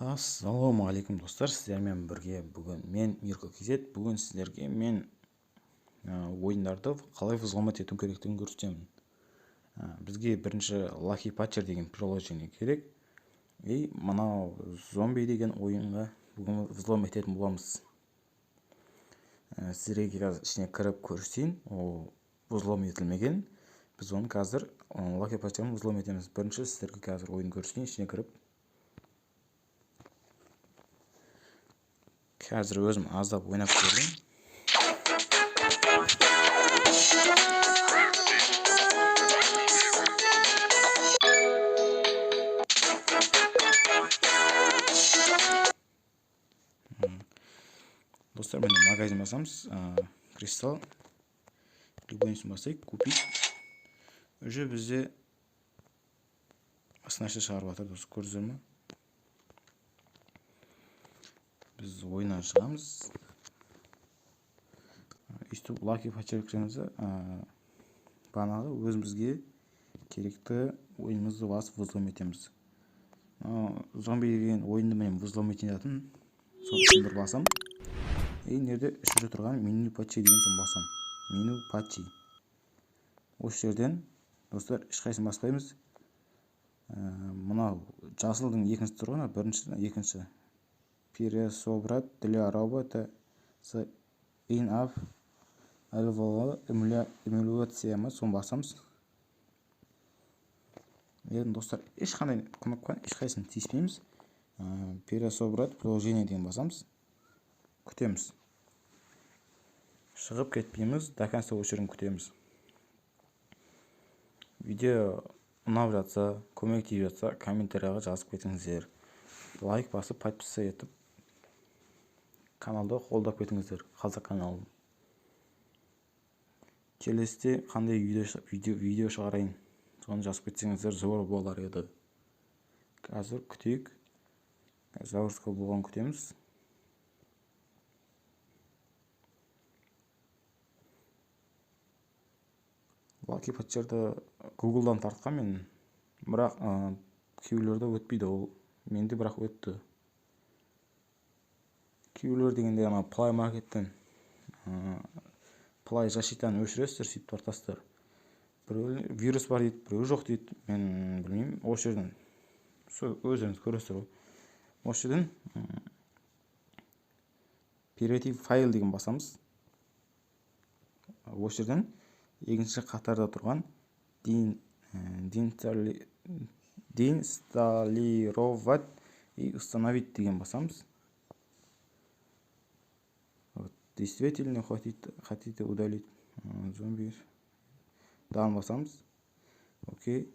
Ассалаумағалейкум, достар! Сіздермен бірге бүгін мен, Мирко KZ. Бүгін сіздерге мен ойындарды қалай взломать ету керектігін көрсетемін. Бізге бірінші Lucky Patcher деген приложение керек. И мынау зомби деген ойынға бүгін взлом ететін боламыз. Сіздерге қазір ішіне кіріп көрсетейін. Ол взлом етілмеген. Біз оны қазір Lucky Patcher'мен взлом етеміз. Бірінші сіздерге қазір ойын көрсетейін ішіне кіріп. Қазір өзім аздап ойнап көрдім. Достар, міне, магазин басамыз, кристалл, любойнысын басайық, купить. Уже бізде осы нәрсе шығарып жатыр, достар, көрдіңіздер ме? Біз ойыннан шығамыз. Өйстіп Lucky Patcher кіреміз де, бағанағы өзімізге керекті ойынымызды басып взлом етеміз. Зомби деген ойынды мен взлом ететін жатырмын. Соны үстін бір басам. И мына жерде үшінші тұрған меню патчи деген соны басам. Меню патчи. Осы жерден, достар, ешқайсысын баспаймыз. Мынау жасылдың екінші түрі ғой, бірінші, екінші. Пересобрать для робота с in-app эмуляция ма, соны басамыз. Енді, достар, ешқандай кнопканы, ешқайсысын тиіспейміз. Пересобрать приложение деген басамыз. Күтеміз. Шығып кетпейміз, до конца осы жерден күтеміз. Видео ұнап жатса, көмек тиіп жатса, комментарияға жазып кетіңіздер. Лайк басып, подписка етіп, каналды қолдап кетіңіздер, қазақ каналын. Келесіде қандай видео шығарайын, соны жазып кетсеңіздер зор болар еді. Қазір күтейік. Загрузка болған күтеміз. Lucky Patcher'ді Google'дан тартқан мен, бірақ кейбіреулерде өтпейді ол. Менде бірақ өтті. Кейбіреулер дегенде ана Play Market'тен, Play защитаны өшіресіздер, сөйтіп тартасыздар. Біреу вирус бар дейді, біреу жоқ дейді. Мен білмеймін, осы жерден сол өздеріңіз көресіздер ғой. Осы жерден перейти файл деген басамыз. Осы жерден екінші қатарда тұрған деинсталлировать и установить деген басамыз. Вот, действительно хотите удалить зомби. Дан басамыз. Окей.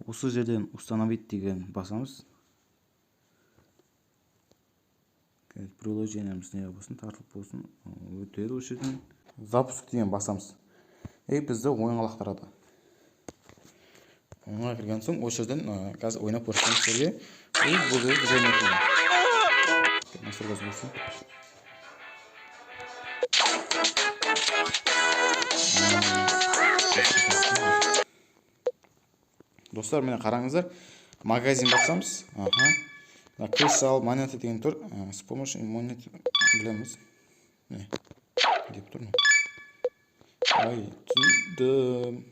Осы жерден установить деген басамыз. Қазір приложениеміз не болсын, тартылып болсын, өтеді осы жерден. Запуск деген басамыз. И бізді ойынға лақтырады. Ойынға кірген соң осы жерден қазір ойнап көрсетемін сіздерге. И бұл жерде біз ойнайтын. Настройкасы болсын. Достар, міне қараңыздар, магазин басамыз. Аха. Мына кристалл, монета деген тұр. С помощью монет білеміз. Не деп тұр? Ай, түсіндім.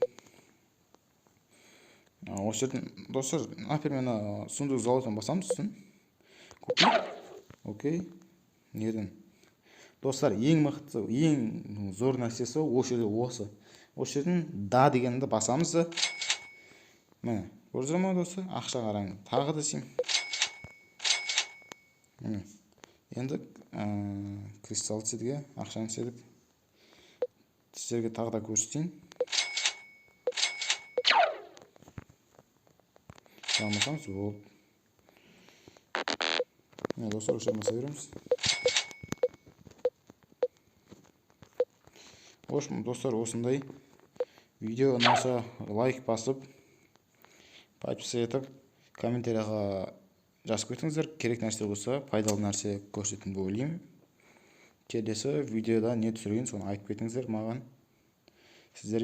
Осы жерден, достар, например, мына сундук золотын басамыз, сосын купить. Окей. Неден? Достар, ең мықты, ең зор нәрсесі осы жерде осы. Осы жерден да дегенді басамыз да. Міне, көрдіңіздер ме, достар? Ақша қараңыз. Тағы да сен. Міне. Енді кристалл істедік, ақшаны істедік. Сіздерге тағы да көрсетейін. Алмасамыз, болды. Міне, достар, осы жерден баса береміз. В общем, достар, осындай видео ұнаса лайк басып, подписка етіп, комментарияға жазып кетіңіздер. Керек нәрсе болса, пайдалы нәрсе көрсеттім деп ойлаймын. Келесі видеода не түсірейін, соны айтып кетіңіздер маған. Сіздер